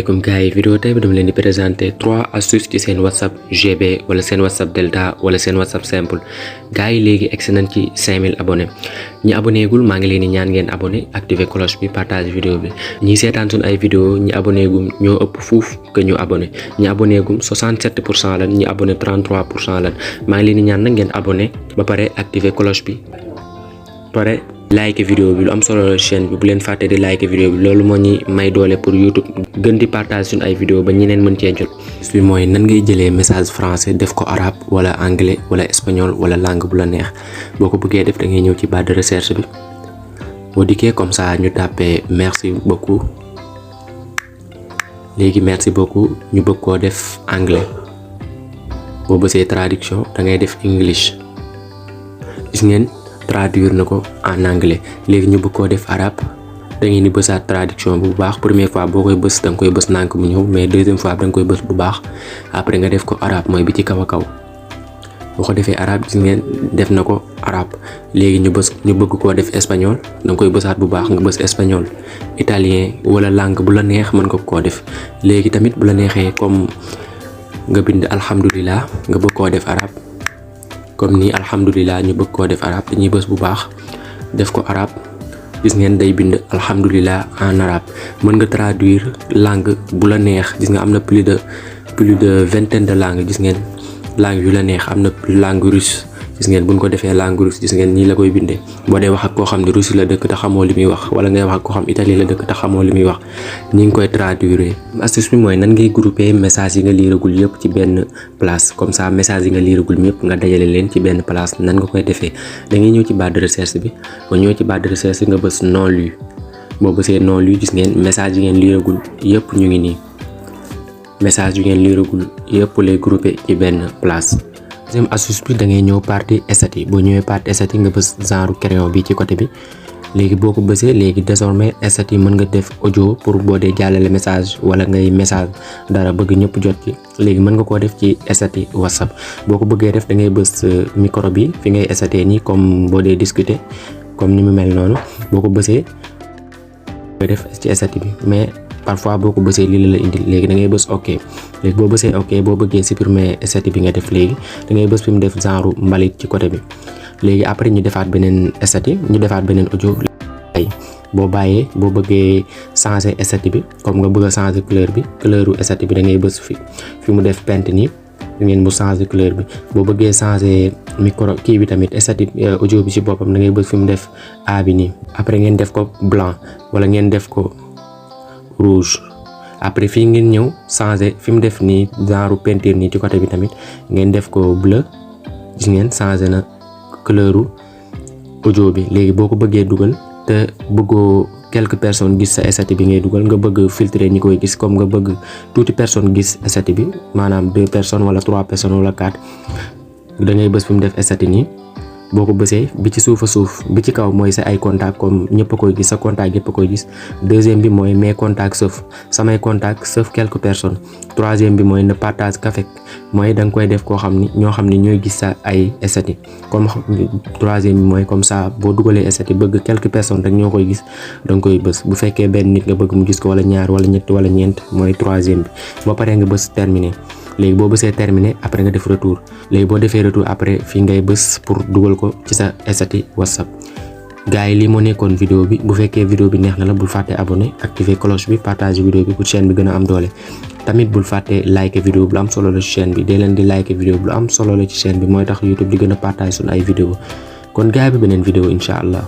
asalaamaaleykum gars yi vidéo tey bi dama leen di présenter 3 astuces ci seen whatsapp GB wala seen whatsapp delta wala seen whatsapp simple gars yi léegi egsi nañ ci 5000 abonnés ñi abonné gul maa ngi leen di ñaan ngeen abonné activer cloche bi partage vidéo bi ñi seetaan suñ ay vidéo ñi abonné gum ñoo ëpp fuuf que ñu abonné ñi abonné gum 67% lan ñi abonné 33% lan maa ngi leen di ñaan nag ngeen abonné ba pare activer cloche bi pare like vidéo bi lu am solo la chaîne bi bu leen fàtte di like vidéo bi loolu moo ñuy may doole pour YouTube gën di partage suñu ay vidéo ba ñeneen mën cee jot. bi mooy nan ngay jëlee message français def ko arabe wala anglais wala espagnol wala langue bu la neex boo ko bëggee def da ngay ñëw ci barre de recherche bi boo dikkee comme ça ñu tàppee merci beaucoup léegi merci beaucoup ñu bëgg koo def anglais boo bësee traduction da ngay def English gis ngeen. traduire na ko en anglais léegi ñu bëgg koo def arabe da ngeen di bësaat traduction bu baax première fois boo koy bës da nga koy bës nànk mu ñëw mais deuxième fois da nga koy bës bu baax après nga def ko arabe mooy bi ci kaw a kaw boo ko defee arabe gis ngeen def na ko arabe léegi ñu bëgg koo def espagnol da nga koy bësaat bu baax nga bës espagnol italien wala langue bu la neex mën nga koo def léegi tamit bu la neexee comme nga bind alhamdulilah nga bëgg koo def arabe comme ni alhamdulilah ñu bëgg koo def arabe dañuy bës bu baax def ko arabe gis ngeen day bind alhamdulilah en arabe mën nga traduire langue bu la neex gis nga am na plus de vingtaine de langues gis ngeen langue yu la neex am na langue russe gis ngeen buñ ko defee langue russe gis ngeen nii la koy bindee boo dee wax ak koo xam ne Russie la dëkk te xamoo li muy wax wala ngay wax ak koo xam Italie la dëkk te xamoo li muy wax ni ngi koy traduire. astuce bi mooy nan ngay grouper message yi nga liiragul yëpp ci benn place comme ça message yi nga liiragul yëpp nga dajale leen ci benn place nan nga koy defee da ngay ñëw ci barre de recherche bi boo ñëw ci barre de recherche nga bës non lu boo bësee non lu gis ngeen message yi ngeen liiragul yëpp ñu ngi nii message yu ngeen liiragul yëpp lay grouper ci benn place. deuxième astuce bi da ngay ñëw partie esthétique boo ñëwee partie esthétique nga bës genre crayon bi ci côté bi léegi boo ko bësee léegi désormais esthétique mën nga def audio pour boo dee jàllale message wala ngay message dara bëgg ñëpp jot ci léegi mën nga koo def ci esthétique whatsapp boo ko bëggee def da ngay bës micro bi fi ngay esthétique nii comme boo dee discuter comme ni mu mel noonu boo ko bësee def ci esthétique bi mais parfois boo ko bësee lii la indil léegi da ngay bës ok léegi boo bësee ok boo bëggee supprimer esthétique bi nga def léegi da ngay bës fi mu def genre mbalit ci côté bi léegi après ñu defaat beneen esthétique ñu defaat beneen audio boo bàyyee boo bëggee changer esthétique bi comme nga bëgg a changer couleur bi couleuru esthétique bi da ngay bës fi mu def pent nii ngeen mu changer couleur bi boo bëggee changer micro kii bi tamit esthétique audio bi ci boppam da ngay bës fi mu def a bi nii après ngeen def ko blanc wala ngeen def ko rouge après fii ngeen ñëw changer fi mu def nii genre peinture nii ci côté bi tamit ngeen def ko bleu gis ngeen changer na couleuru audio bi léegi boo ko bëggee dugal te bëggoo quelques personnes gis sa esthétique bi ngay dugal nga bëgg filtrer ñi koy gis comme nga bëgg tuuti personne gis esthétique bi maanaam 2 personnes wala 3 personnes wala 4 da ngay bës fi mu def esthétique nii boo ko bësee bi ci suuf a suuf bi ci kaw mooy sa ay contact comme ñëpp a koy gis sa contact yëpp a koy gis deuxième bi mooy mes contacts sauf samay contacts sauf quelques personnes troisième bi mooy ne partage qu'avec mooy da nga koy def koo xam ni ñoo xam ni ñooy gis sa ay esthétique comme troisième bi mooy comme ça boo dugalee esthétique bëgg quelques personnes rek ñoo koy gis da nga koy bës bu fekkee benn nit nga bëgg mu gis ko wala ñaar wala ñett wala ñeent mooy troisième bi boo paree nga bës terminé léegi boo bësee terminé après nga def retour léegi boo defee retour après fii ngay bës pour dugal ko ci sa esthétique whatsapp gars yi lii moo nekkoon vidéo bi bu fekkee vidéo bi neex na la bul fàtte abonné activer cloche bi partage vidéo bi pour chaîne bi gën a am doole tamit bul fàtte like vidéo bi lu am solo la ci chaîne bi dee leen di like vidéo bi lu am solo la ci chaîne bi mooy tax YouTube di gën a partage suñu ay vidéo kon gars bi beneen vidéo incha allah